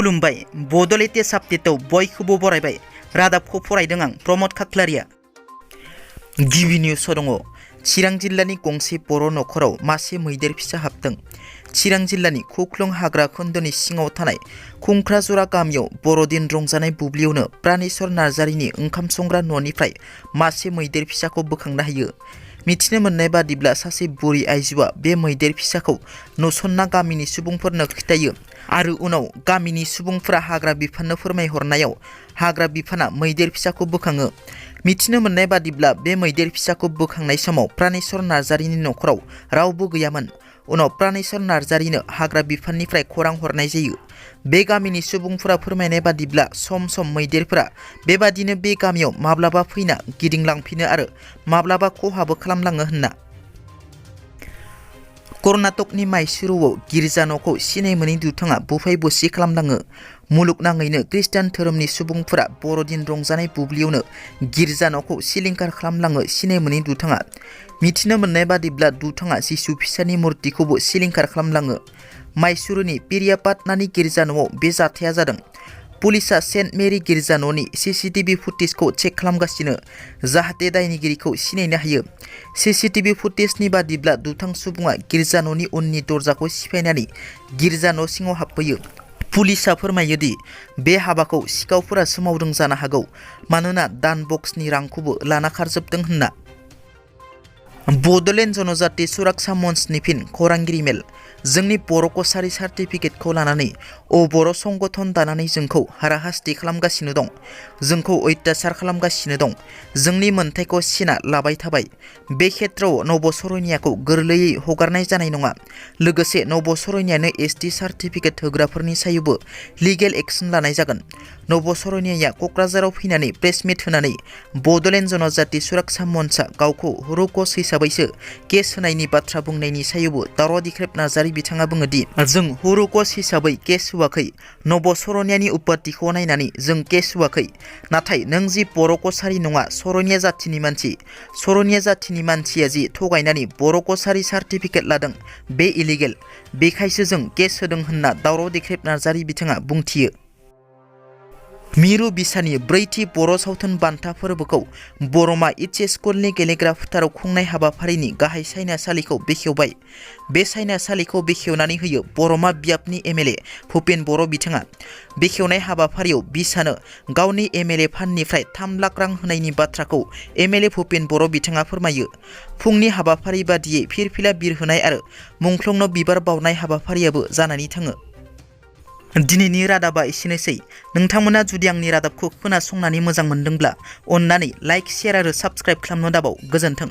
खुलुमबाय बड'लेण्ड आपडेटआव बयखौबो बरायबाय। रादाबखौ फरायदों आं प्रमद खाख्लारिया। गिबि निउसआव दङ चिरां जिल्लानि गंसे बर' नखराव मासे मैदेर फिसा हाबदों। चिरां जिल्लानि खुख्लं हाग्रा खोन्दोनि सिङाव थानाय खुंख्राजरा गामियाव बर'दिन रंजानाय बुब्लियावनो प्राणेश्वर नार्जारिनि ओंखाम संग्रा न'निफ्राय मासे मैदेर फिसाखौ बोखांनो हायो। मिथिनो मोननाय बादिब्ला सासे बुरि आइजोआ बे मैदेर फिसाखौ नुसन्ना गामिनि सुबुंफोरनो खिथायो आरो उनाव गामिनि सुबुंफोरा हाग्रा बिफाननो फोरमायहरनायाव हाग्रा बिफाना मैदेर फिसाखौ बोखाङो। मिथिनो मोननाय बादिब्ला बे मैदेर फिसाखौ बोखांनाय समाव प्राणेश्वर नार्जारिनि नखराव रावबो गैयामोन। उनाव प्राणेश्वर नार्जारिनो हाग्रा बिफाननिफ्राय खौरां हरनाय जायो। बे गामिनि सुबुंफोरा फोरमायनाय बादिब्ला सम सम मैदेरफोरा बेबादिनो बे गामियाव माब्लाबा फैना गिदिंलांफिनो आरो माब्लाबा खहाबो खालामलाङो होनना। कर्नाटकनि माइसुरुआव गिर्जा न'खौ सिनाय मोनै दुथाङा बुफाय बुसि खालामलाङो। मुलुगनाङैनो खृष्टान धोरोमनि सुबुंफोरा बर'दिन रंजानाय बुब्लियावनो गिर्जा न'खौ सिलिंखार खालामलाङो सिनाय मोनै दुथाङा। मिथिनो मोननाय बादिब्ला दुथाङा जिसु फिसानि मुर्तिखौबो सिलिंखार खालामलाङो। माइसुरुनि पेरियापाटनानि गिर्जा न'आव बे जाथाया जादों। पुलिसा सेन्ट मेरि गिर्जा न'नि CCTV फुटेजखौ चेक खालामगासिनो जाहाथे दायनिगिरिखौ सिनायनो हायो। CCTV फुटेजनि बादिब्ला दुथां सुबुङा गिर्जा न'नि उननि दरजाखौ सिफायनानै गिर्जा न' सिङाव हाबफैयो। पुलिसा फोरमायोदि बे हाबाखौ सिखावफोरासो मावदों जानो हागौ मानोना दान बक्सनि रांखौबो लाना खारजोबदों होनना। बड'लेण्ड जनजाति सुरक्षा मन्चनि फिन खौरांगिरि मेल। जोंनि बर' कसारि सार्टिफिकेटखौ लानानै बर' संगठन दानानै जोंखौ हाराहास्ति खालामगासिनो दं, जोंखौ अत्याचार खालामगासिनो दं, जोंनि मोन्थाइखौ सेना लाबाय थाबाय। बे खेत्रआव नबसर'नियाखौ गोरलैयै हगारनाय जानाय नङा। लोगोसे नबसर'नियानो ST सार्टिफिकेट होग्राफोरनि सायावबो लिगेल एक्सन लानाय जागोन। नबसर'नियाया क'क्राझाराव फैनानै प्रेस मिट होनानै बड'लेण्ड जनजाति सुरक्षा मन्चआ गावखौ हुरुकस हिसाबैसो केस होनायनि बाथ्रा बुंनायनि सायावबो दावराव दिख्रेब नार्जारि बिथाङा बुङोदि जों हुरुकस हिसाबै केस होआखै, नबसर'नियानि उपाधिखौ नायनानै जों केस होआखै। नाथाय नों जि बर' कसारि नङा सर'निया जाथिनि मानसि, सर'निया जाथिनि मानसिया जि थगायनानै बर' कसारि सार्टिफिकेट लादों बे इलिगेल, बेखायसो जों केस होदों होनना दावराव दिख्रेब नार्जारि बिथाङा बुंथियो। मिरु बिसानि ब्रैथि बर' सावथुन बान्था फोरबोखौ बरमा ECH स्कुलनि गेलेग्रा फोथाराव खुंनाय हाबाफारिनि गाहाय सायनासालिखौ बेखेवबाय। बे सायनासालिखौ बेखेवनानै होयो बरमा बियाबनि MLA भुपेन बर' बिथाङा। बेखेवनाय हाबाफारियाव बिसानो गावनि MLA फान्डनिफ्राय 3 लाख रां होनायनि बाथ्राखौ MLA भुपेन बर' बिथाङा फोरमायो। फुंनि हाबाफारि बादियै फिरफिला बिरहोनाय आरो मुंख्लंनो बिबार बावनाय हाबाफारियाबो जानानै थाङो। दिनैनि रादाबा एसेनोसै। नोंथांमोना जुदि आंनि रादाबखौ खोनासंनानै मोजां मोनदोंब्ला अन्नानै लाइक, शेयार आरो साबस्क्राइब खालामनो दाबाव। गोजोन्थों।